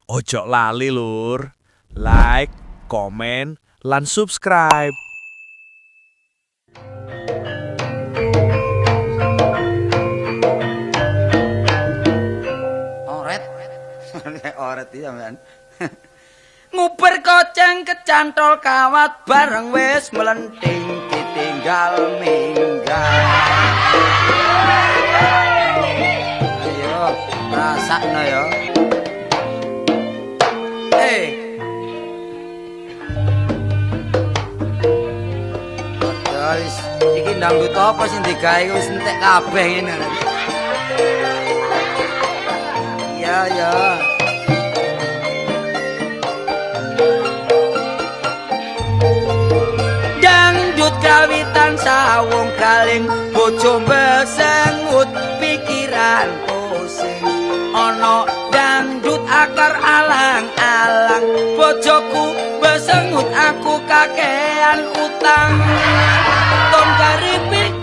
Ojo lali, Lur. Like, komen, lan subscribe. Oret. Oret iki sampean. Nguber koceng kecantol kawat bareng wis melenting ditinggal minggat. Ayo, rasakno ya. Wis iki ndangdut apa sing digawe wis entek kabeh ngene. Iya ya. Dangdut kawitan sawung kaling bojo besengut pikiran pusing. Ana dangdut akar alang-alang bojoku besengut aku kakean utang. Ton keripik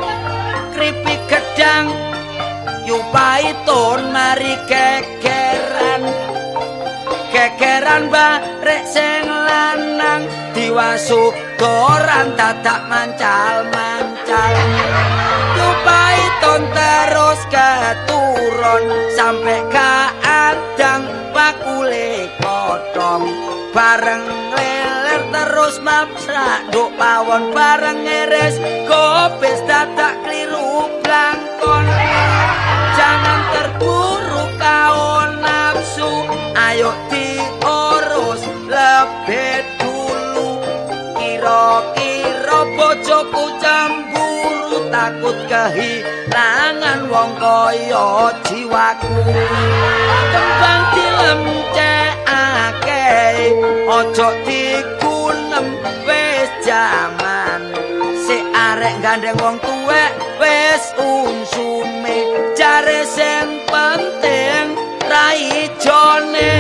keripik gedang yupai ton mari kekeran. Kekeran barek sing lanang diwasu doran dadak mancal-mancal. Yupai ton terus keturun sampai kaadang bakule potong. Bareng leler terus mapsrak nduk pawon bareng ngeres gobes dadak kliru blangkon. Jangan terburu kau nafsu, ayo diurus lebih dulu. Kira-kira bojoku cemburu takut kehilangan wong kaya jiwaku. Kembang dilemcekake ojo digunem wis jaman. Si arek gandeng wong tuwek wis unsume jare sing penting rai jone.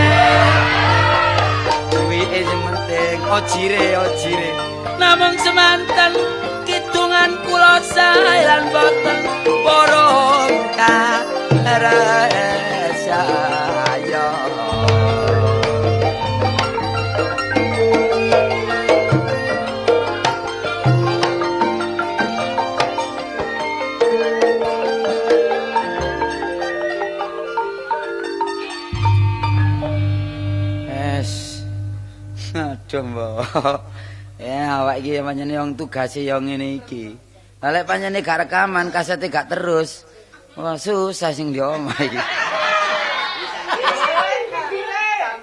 Duwike sing penting ojire ojire. Namung semanten kidungan kula sae lan boten porong karesaya. Aduh, mbok. Ya awak iki pancene wong tugase ya ngene iki. Lah lek pancene gak rekaman, kasete gak terus. Wah, susah sing di omah iki.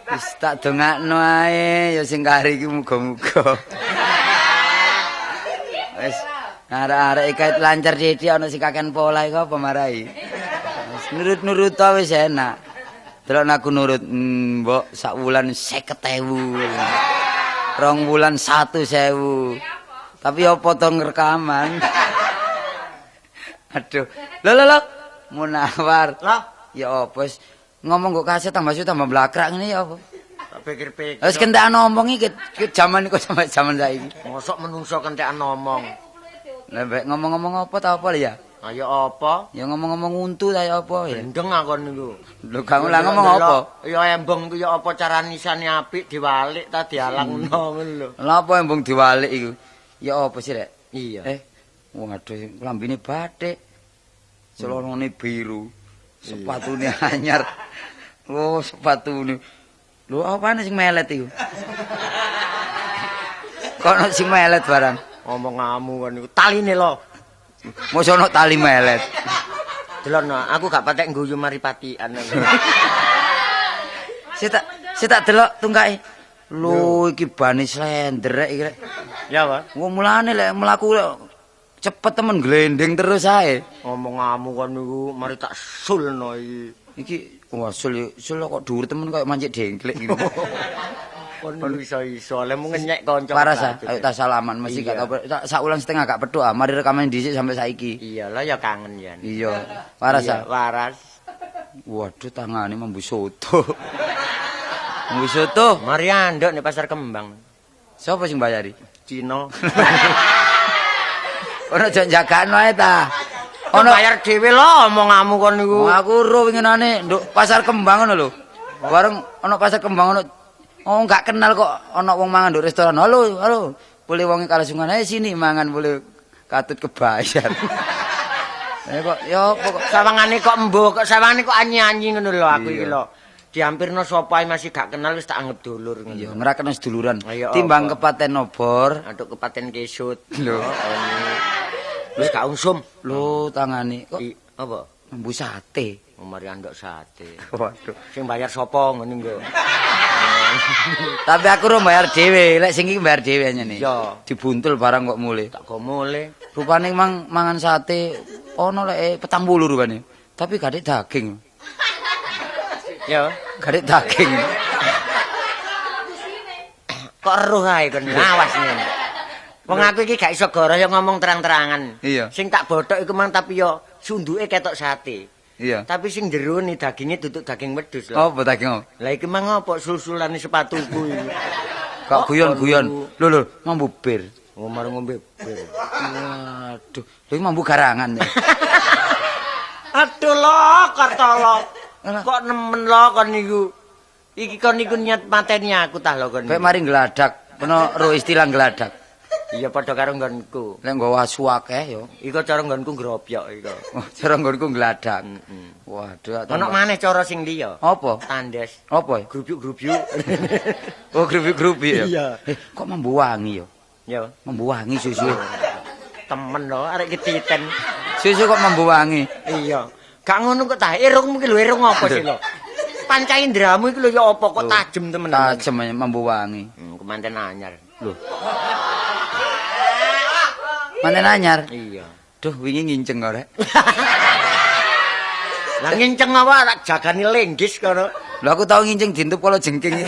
Wis tak dongakno ae ya sing kari iki muga-muga. Wis arek-arek kait lancar dithik ana sing kakean pola iku apa marai. Wis nurut-nurut ta wis enak. Delok aku nurut, mbok sak wulan 50.000. 2 wulan 1.000. Tapi ya potong rekaman. Aduh. Lho lho lho. Munawar. Lah, ya apa wis ngomong kok kaset tambah suwe tambah blakrak ngene ya apa? Tak pikir-pikir. Wis kentekan ngomong iki jaman iku sampe jaman saiki. Mosok menungso kentekan ngomong. Lah mbek ngomong-ngomong apa ta apa ya? Ayo apa? Ya ngomong-ngomong untu ta ya apa ya? Gendeng akon niku. Lho gak lah ngomong apa? Ya embong ku ya apa carane isane apik diwalik ta dialangno ngono lho. Lha apa embong diwalik iku? Ya apa sih rek? Iya. Waduh lambene batik. Celonone biru. Sepatune anyar. Oh, sepatune. Lho apane sing melet iku? Kok ono sing melet barang? Omonganmu kon niku taline lho. Mosok ono tali melet. Delokno, aku gak patek ngguyu mari patikan. Sik tak delok tungkake. Lho iki bane slender rek iki rek. Ya, Pak. Wong mulane lek mlaku cepet temen glendeng terus ae. Omonganmu kon niku mari tak sulno iki. Iki wah sul sul kok dhuwur temen koyo mancik dengklek iki. Kon iso-iso lemu ngenyek kanca. Waras ah, ayo tak salaman mesti gak tau sak wulan setengah gak petuk ah, mari rekaman dhisik sampai saiki. Iya lah ya kangen ya. Iya, waras ah. Waras. Waduh tangane mambu soto. Mambu soto. Mari anduk nek pasar Kembang. Sopo sing bayari? Cina. Ono jek jagakno ae ta. Ono bayar dhewe lho omonganmu kon niku. Aku ro winginane nduk pasar Kembang ngono lho. Bareng ana pasar kembang ana oh gak kenal kok ana wong mangan nduk restoran. Halo, halo. Boleh wonge kalasungan ae sini mangan boleh katut kebayar. Kok ya apa kok sawangane kok embo, kok sawangane kok anyi-anyi ngono lho aku iki lho. Diampirno sapa ae masih gak kenal wis tak anggap dulur ngono. Iya, ngrakeno seduluran. Timbang kepaten obor, aduk kepaten kesut. Lho. Wis gak ungsum. Lho tangane kok apa? Mambu sate. Mari andok sate. Waduh. Sing bayar sapa ngono nggo. Tapi aku ro bayar dhewe, lek sing iki bayar dhewe anyane. Iya. Dibuntul barang kok mule. Tak go mule. Rupane mang mangan sate ono lek 40 rupane. Tapi gak daging. Ya, gak daging. Kok eruh ae kon awas ngene. Wong aku iki gak iso goro ya ngomong terang-terangan. Iya. Sing tak bothok iku mang tapi yo sunduke ketok sate. Iya. Tapi sing jero ni daginge duduk daging wedhus lho. Apa daging apa? Lah iki mang apa sulsulane sepatuku iki. Kok guyon-guyon. Lho lho, mambu bir. Oh, mari ngombe bir. Waduh, lho iki mambu garangan ya. Aduh lho, kartolo. Kok nemen lho kon niku. Iki kon niku niat mateni aku tah lho kon. Kayak mari ngladak, ono ro istilah ngladak. Iya padha karo nggonku. Lek nggawa asu akeh ya. Iku cara nggonku ngropyok iku. Oh, cara nggonku ngladak. Waduh. Ono maneh cara sing liya. Apa? Tandes. Apa? Grubyuk-grubyuk. Oh, grubyuk-grubyuk ya. Iya. Kok mambu wangi ya? Ya. Mambu wangi susu. Temen lho, arek ketiten. Susu kok mambu wangi. Iya. Gak ngono kok ta. Irungmu ki lho irung apa sih lho? Panca indramu iku lho ya apa kok tajem temen. Tajem mambu wangi. Kemanten anyar. Lho. Manten anyar? Iya. Duh, wingi nginceng kok rek. Lah nginceng apa rak jagani lenggis kono. Lho aku tau nginceng dintup kala jengking.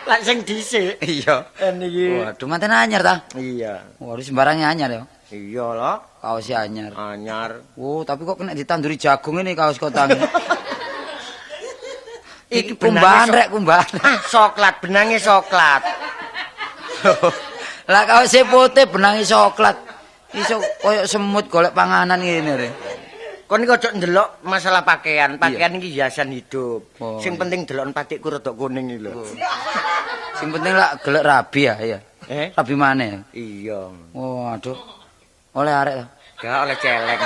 Lah sing dhisik. Iya. Niki. Waduh, manten anyar ta? Iya. Waduh, sembarangnya anyar ya. Iya lho. Kaos anyar. Anyar. Oh, tapi kok kena ditanduri jagung ini kaos kotang. Iki kumbahan rek, kumbahan. Ah, soklat, benange soklat. Lah kaose putih benange soklat. Iso koyo semut golek panganan ngene rek. Kon iki aja ndelok masalah pakaian. Pakaian iki hiasan hidup. Oh, sing iya. Penting delok patikku rada kuning iki lho. Oh. Sing penting lak golek rabi ya, iya. Eh? Rabi maneh. Iya. Waduh. Oleh arek ta? Gak oleh celeng.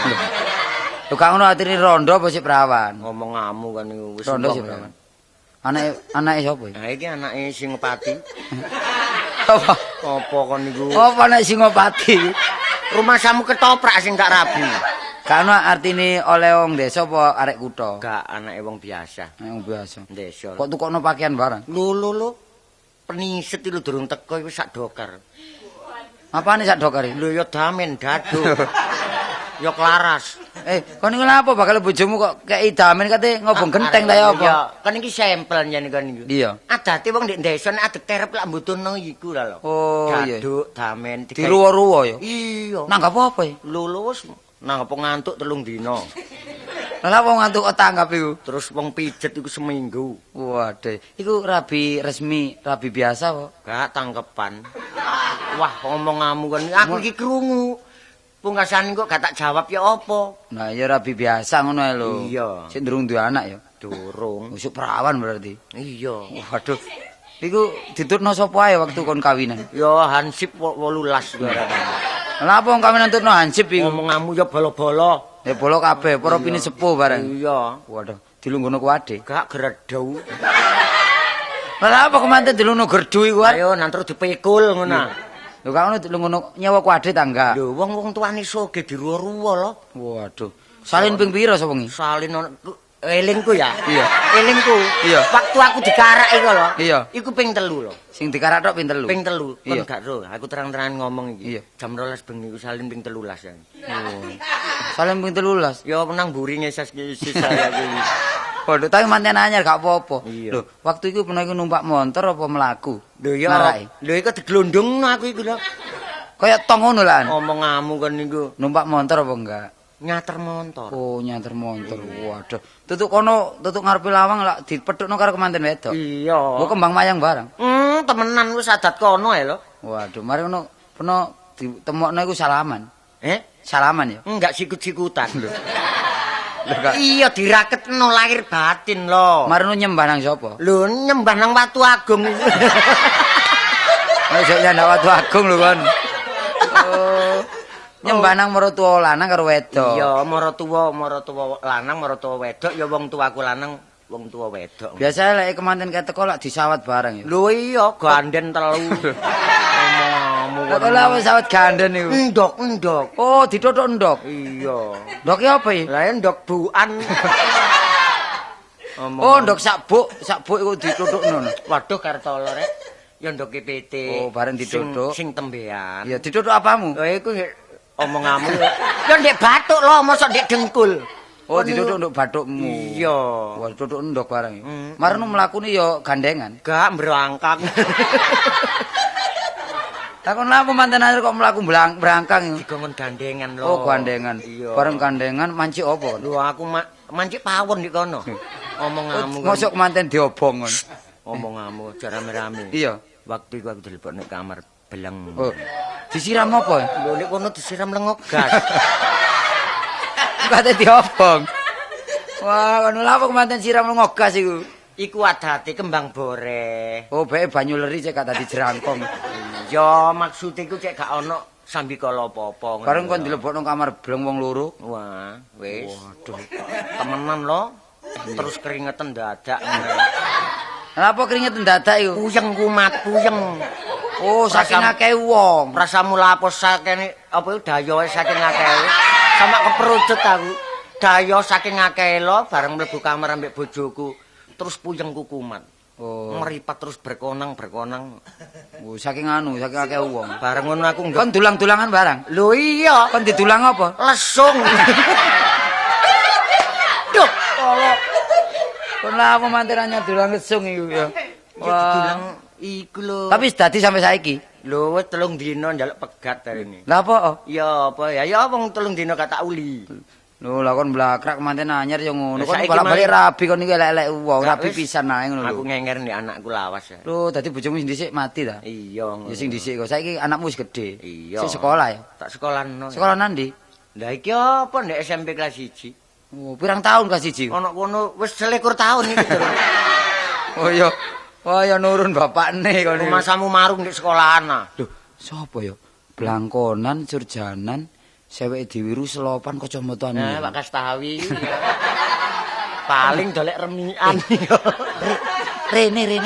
Lho gak ngono atine rondo apa sik perawan? Ngomongamu kan iku wis. Rondo sik perawan. Anake sapa iki? Nah iki anake Singopati. Apa? Apa kon niku? Apa anak Singopati? Rumahsamu ketoprak sing gak rabi. Gak ono artine oleh wong desa apa arek kutha? Gak, anake wong biasa. Anake wong biasa. Desa. Kok tukokno pakaian barang? Lho lho lho. Peniset iki lho durung teko iku sak dokar. Apane sak dokar iki? Lho ya damen dadu. Ya klaras. Kon niku lha apa bakal bojomu kok kei damen kate ngobong genteng ta ya apa? Iya, kon iki sampel yen kon niku. Iya. Adate wong ndek desa nek adek terep lak mbutuhno iku lha lho. Oh iya. Daduk, damen diruwa-ruwa ya. Iya. Nanggap apa ya? Lho lho wis nanggap ngantuk 3 dina. Lah wong ngantuk kok tanggap iku? Terus wong pijet iku seminggu. Waduh, iku rabi resmi, rabi biasa kok. Gak tangkepan. Wah, ngomongamu kon aku iki krungu. Pungkasan kok gak tak jawab ya apa? Nah, ya rabi biasa ngono ae lho. Iya. Sik durung duwe anak ya. Durung. Usuk perawan berarti. Iya. Waduh. Iku ditutno sapa ae waktu kon kawinan? Ya hansip 18 barang. Lha apa wong kawinan tutno hansip iku? Ngomongamu ya bolo-bolo. Ya bolo kabeh, para pini sepuh bareng. Iya. Waduh, dilungguhno kuade. Gak gredhu. Lah apa kemanten dilungguhno gerdu iku? Ayo nang terus dipikul ngono. Lho gak ngono dilungguhno nyewa kuade ta enggak? Lho wong-wong tuane soge diruwa-ruwa lho. Waduh. Salin ping pira sapa wengi? Salin elingku ya. Iya. Elingku. Iya. Waktu aku dikarak iku lho. Iya. Iku ping 3 lho. Sing dikarak tok ping 3. Ping 3. Kon Iya. gak ro, aku terang-terangan ngomong iki. Iya. Jam 12 bengi iku salin ping 13 ya. Oh. Salin ping 13. Ya nang mburi ngesas sisa aku iki. Waduh, tapi manten anyar gak apa-apa. Iya. Lho, waktu iku peno iku numpak motor apa mlaku? Lho ya. Marake. Lho iku diglondongno aku iku lho. Kaya tong ngono lah. Omongamu kon niku. Numpak motor apa enggak? Nyater motor. Oh, nyater motor. Waduh. Tutuk kono, tutuk ngarepe lawang lak dipethukno karo kemanten wedok. Iya. Mbok kembang mayang barang. Temenan wis adat kono ae lho. Waduh, mari ngono peno ditemokno iku salaman. Eh? Salaman ya? Enggak sikut-sikutan. Lho. Iya diraketno lahir batin lho. Marno nyembah nang sapa? Lho nyembah nang Watu Agung. Mosok nyandak Watu Agung lho kon. Oh. Nyembah nang maratuwa lanang karo wedok. Iya, maratuwa lanang, maratuwa wedok ya wong tuaku lanang, wong tuwa wedok. Biasane lek kemanten kae teko lak disawat bareng ya. Lho iya, ganden telu. Omonganmu. Lah kok lha sawat ganden niku? Endok, endok. Oh, dituthuk endok. Iya. Ndoke apa iki? Lah endok bukan. Oh, ndok sabuk, sabuk iku dituthukno. Waduh Kartolo rek. Ya ndoke PT. Oh, bareng dituthuk. Sing tembean. Ya dituthuk apamu? Lah iku omonganmu. Ya ndek bathuk lho, mosok ndek dengkul. Oh, dituthuk nduk bathukmu. Iya. Wah, dituthuk ndok bareng. Marno mlakune ya gandengan. Gak mbrangkang. Lah kon lha manten anyar kok mlaku brangkang iku? Digongon gandengan lho. Oh, gandengan. Iya. Bareng gandengan mancik apa? Lho aku mancik pawon ndek kono. Omonganmu. Mosok manten diobong kon. Omonganmu aja rame-rame. Iya. Waktu iku aku dilebokne kamar beleng. Oh. Disiram apa? Lho nek kono disiram lengok gas. Kate diobong. Wah, kono lha apa manten siram lengok gas iku? Iku adate kembang boreh. Oh, bae banyu leri cek gak dadi jerangkong. Ya, maksude iku cek gak ono sambikala apa-apa. Bareng kon dilebokno kamar bleng wong loro. Wah, wis. Waduh. Temenan lho. Terus keringetan dadak. Lha apa keringetan dadak iku? Puyeng kumat, puyeng. Oh, saking akeh wong. Rasamu lapos saking apa iku dayoe saking akeh. Sama keperucut aku. Dayo saking akeh lho bareng mlebu kamar ambek bojoku. Terus puyengku kumat. Oh. Meripat terus berkonang-berkonang. Oh, saking anu, saking akeh wong. Bareng ngono aku kon dulang-dulangan barang. Lho iya. Kon didulang apa? Lesung. Duh, tolok. Kon lha apa mantenane dulang lesung iku ya. Wah, didulang iku lho. Tapi wis dadi sampe saiki. Lho wis 3 dina njaluk pegat arene. Lah apa? Ya apa ya? Ya wong 3 dina gak tak uli. Lho lah kon mblakrak manten anyar ya ngono. Kon bolak-balik rabi kon iki elek-elek wong, rabi pisan ae ngono lho. Aku ngenger nek anakku lawas ya. Lho dadi bojomu sing dhisik mati ta? Iya. Ya sing dhisik kok. Saiki anakmu wis gedhe. Iya. Sik sekolah ya? Tak sekolahno. Sekolah nandi? Lah iki apa nek SMP kelas 1? Oh, pirang tahun kelas 1? Ana kono wis 21 tahun iki. Oh iya. Oh ya nurun bapakne kon. Masamu marung ndek sekolahan ah. Lho, sapa ya? Blangkonan, Surjanan, seweke diwiru selopan kacamataan. Nah, Pak Kastawi. Paling dolek remikan. Rene.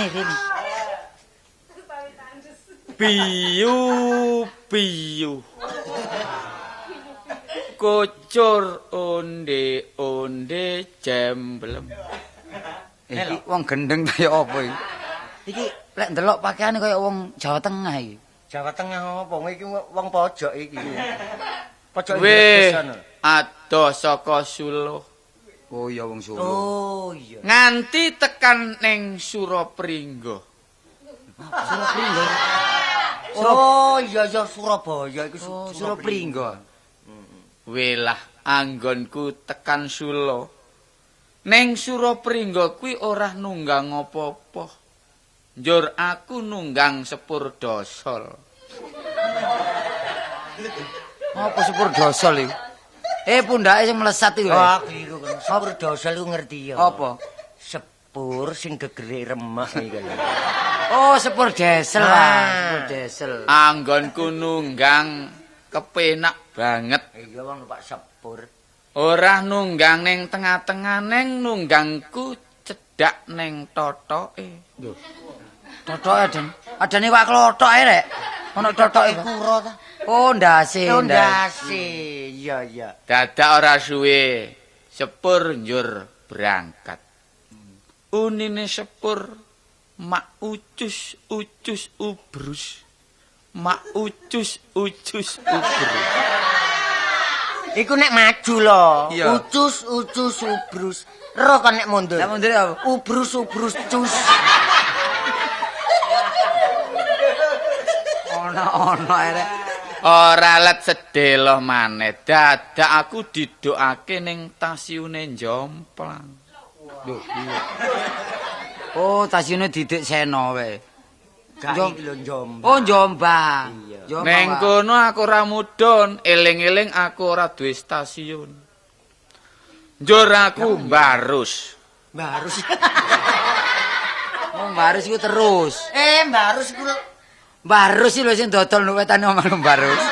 Biyu biyu. Kocor onde-onde jemblem. Iki wong gendeng kaya apa iki? Iki lek ndelok pakaiane kaya wong Jawa Tengah iki. Jawa Tengah apa? Iki wong pojok iki. Pojok Indonesia. Adoh saka Solo. Oh iya wong Solo. Oh iya. Nganti tekan ning Surapringga. Surapringga. Oh iya iya Surabaya iku Surapringga. Welah anggonku tekan Solo. Ning Surapringga kuwi ora nunggang apa-apa. Njur aku nunggang sepur dosol. Apa sepur dosol iku? Pundake sing melesat iku. Oh, iku kan sepur dosol iku ngerti ya. Apa? Sepur sing gegere remek iku lho. Oh, sepur desel lah, sepur desel. Anggonku nunggang kepenak banget. Iya wong numpak sepur. Ora nunggang ning tengah-tengah, neng nunggangku cedhak ning totoke. Lho. Totoke adan. Adane wak klothok ae rek. Ono totoke kura ta? Oh, ndase. Oh, ndase. Iya, iya. Dadak ora suwe, sepur njur berangkat. Unine sepur mak ucus ucus ubrus. Mak ucus ucus ubrus. Iku nek maju lho. Ucus ucus ubrus. Ro kan nek mundur. Nek mundur apa? Ubrus ubrus cus. Ono-ono arek. Ora let sedelo maneh. Dadak aku didokake ning stasiune Jomplang. Lho, iya. Oh, stasiune Didik Seno wae. Gak iki lho Jombang. Oh, Jombang. Neng kono aku ora mudhun, eling-eling aku ora duwe stasiun. Njur aku mbarus. Mbarus. Oh, mbarus iku terus. Mbarus iku mbarus iki lho sing dodol nduk wetane omah mbarus.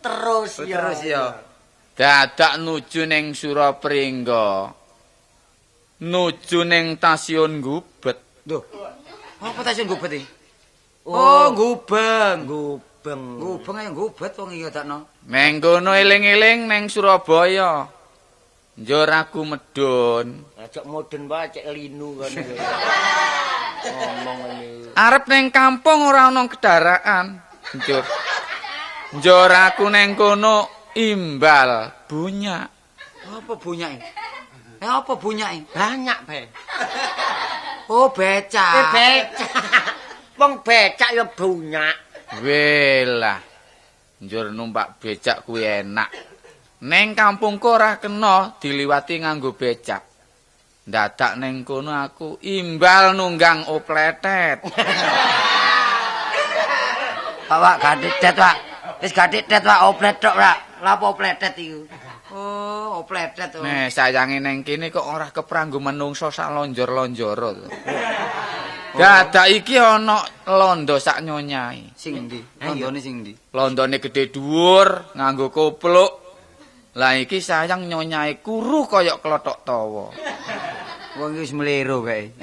Terus ya. Terus ya. Dadak nuju ning Surapringga. Nuju ning stasiun Gubet. Lho. Apa stasiun Gubet iki? Oh, Gubeng. Gubeng. Gubeng ayo Gubet wong iki dakno. Neng kono eling-eling neng Surabaya. Njur aku medun. Aja mudun wae cek linu kon. Ngomong ngene. Arep neng kampung ora ana kendaraan. Njur. Njur aku neng kono imbal bunyak. Apa bunyake? Apa bunyake? Banyak, Be. Oh, becak. Becak. Wong becak ya bunyak. Welah. Njur numpak becak kuwi enak. Neng kampungku ora kena diliwati nganggo becak. Dadak neng kono aku imbal nunggang opletet. Pak, Pak, gadik tet, Pak. Wis gadik tet, Pak, oplet tok, Pak. Lha apa opletet iku? Oh, opletet. Oh. Nih, sayange neng kene kok ora kepranggo menungso sak lonjor-lonjoro. Dadak iki ana londo sak nyonyae. Sing endi? Londone sing endi? Londone gedhe dhuwur, nganggo kopluk. Lah iki sayang nyonyae kuru kaya klothok tawa. Wong iki wis mlero kae.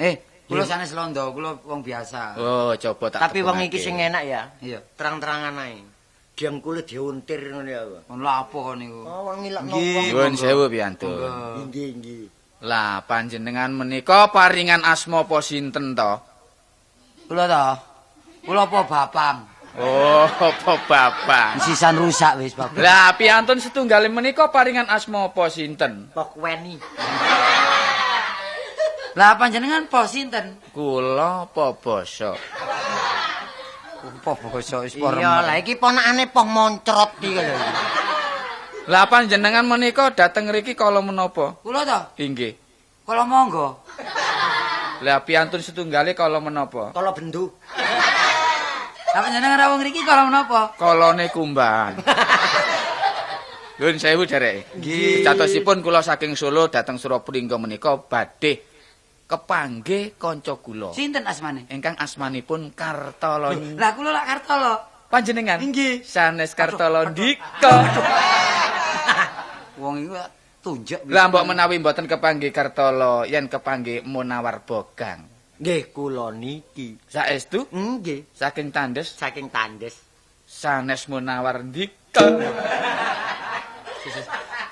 Kula sanes londo, kula wong biasa. Oh, coba tak. Tapi wong iki sing enak ya. Iya. Terang-terangan ae. Dengkule diuntir ngono ya. Kon lha apa kon niku? Oh, wong ngilokno wong. Nyuwun sewu piyantun. Nggih, nggih. Lah panjenengan menika paringan asma apa sinten to? Kula ta. Kula apa bapang? Oh, apa bapak? Sisan rusak wis bapak. Lah piyantun setunggal menika paringan asma apa sinten? Pokweni. Lah panjenengan apa sinten? Kula apa basa? Apa basa wis porem. Iya, lah iki ponakane poh moncrot iki lho. Lah panjenengan menika dateng mriki kala menapa? Kula ta? Inggih. Kala monggo. Lah piyantun setunggale kala menapa? Kala bendu. Lah panjenengan rawuh ngriki kala menapa? Kalane kumbahan. Nuwun sewu derek. Nggih. Sejatosipun kula saking Solo dateng Surapringga menika badhe kepanggih kanca kula. Sinten asmane? Ingkang asmanipun Kartolo. Lah kula lak Kartolo. Panjenengan? Inggih. Sanes Kartolo ndika. Wong iku tunjuk. Lah mbok menawi mboten kepanggih Kartolo, yen kepanggih Munawar Bogang. Nggih, kula niki. Saestu? Nggih. Saking Tandes? Saking Tandes. Sanes Munawar ndika.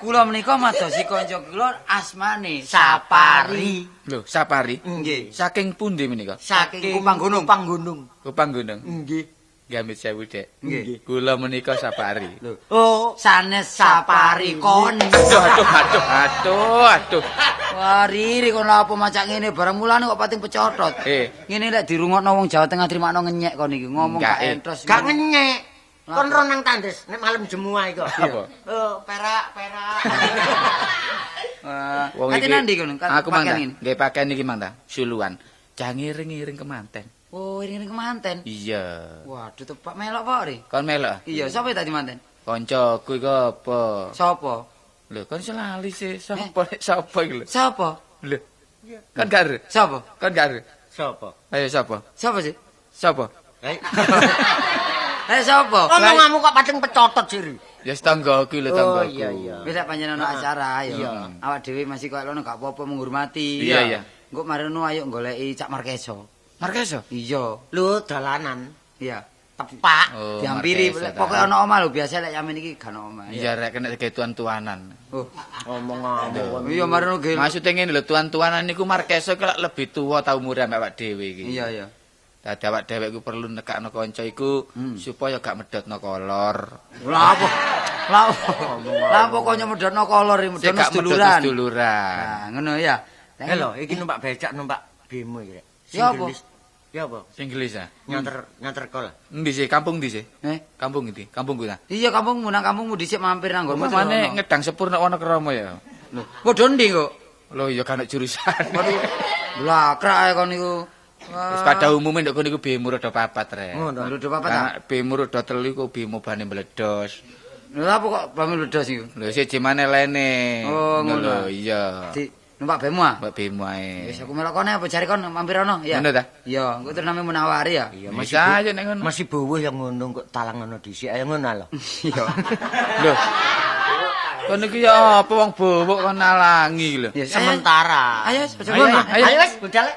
Kula menika madosi kanca kula asmane Sapari. Lho, Sapari? Nggih. Saking pundi menika? Saking Kupang Gunung. Kupang Gunung. Kupang Gunung. Nggih. Gamit sewu, Dek. Nggih. Kula menika Sapari. Lho. Oh, sanes Sapari kon. Aduh, aduh, aduh, aduh, aduh. Wah, Riri kon lha apa macak ngene barang mulane kok pating pecotot. Ngene lek dirungokno wong Jawa Tengah trimakno ngenyek kon iki ngomong gak entos. Gak ngenyek. Kon ro nang Tandes nek malam Jemuah iku. Apa? Oh, perak, perak. Wong iki. Nanti kono. Aku mang ta. Nggih pakaian iki mang ta. Suluan. Jangan ngiring-ngiring kemanten. Oh, iring-iring kemanten. Iya. Waduh, tepak melok kok, Ri. Kon melok? Iya, sapa tadi manten? Kancaku iku apa? Sapa? Lho, kon selali sih. Sapa nek sapa iki lho? Sapa? Lho. Kon gak ero? Sapa? Kon gak ero? Sapa? Ayo sapa? Sapa sih? Sapa? Eh sapa? Omonganmu kok pating pecotot sih, Ri. Ya tanggaku lho, tanggaku. Oh iya iya. Wis lek panjenengan ono acara ya. Awak dhewe masih koyo ngono gak apa-apa menghormati. Iya iya. Engko mareno ayo goleki Cak Markeso. Markeso? Iya. Lho dalanan. Iya. Tepak. Oh, diampiri pokoke ono omah lho biasa lek yamin iki gak ono omah. Iya rek kena digawe tuan-tuanan. Oh, Omong-omong. iya mareno ge. Maksude ngene lho, tuan-tuanan niku Markeso iku lak lebih tuwa ta umure ambek awak dhewe iki. Iya iya. Dadi awak dhewe iku perlu nekakno kanca iku supaya gak medhotno kolor. Lah apa? Lah apa? Lah apa kok medhotno kolor iki Sik medhotno gak medhotno seduluran. seduluran. Nah, ngono ya. Eh lho, iki numpak becak numpak bemo iki rek. Ya apa? gelis. Ya apa? Sing gelis ah. Nyanter kol. Endi sih? Kampung ndi sih? Eh? Kampung ndi? Kampungku ta. Iya kampungmu nang kampungmu dhisik mampir nang nggonmu. Mane ngedang sepur nek Wonokromo ya. Lho, padha ndi kok? Lho ya kan jurusan. Waduh. Blakrak ae kon niku. Wis pada umume ndek kono iku bemo roda papat rek. Ngono. Roda papat ta? Bemo roda telu iku bemo bane mbledos. Lha apa kok bame bledos iku? Lho siji maneh lene. Oh, ngono. Lho iya. Di numpak bemo ah. Mbak bemo ae. Wis aku melok kono apa jare kon mampir ono ya. Ngono ta? Iya, engko terus name Munawari ya. Iya, Bisa aja nek ngono. Masih buwuh yang ngono kok talang ngono dhisik ayo ngono lho. Iya. Lho. Kon iki ya apa wong bobok kon nalangi lho. Ya, Sementara. Ayo, ayo, Ayo, ayo. ayo. Ayo wis budal.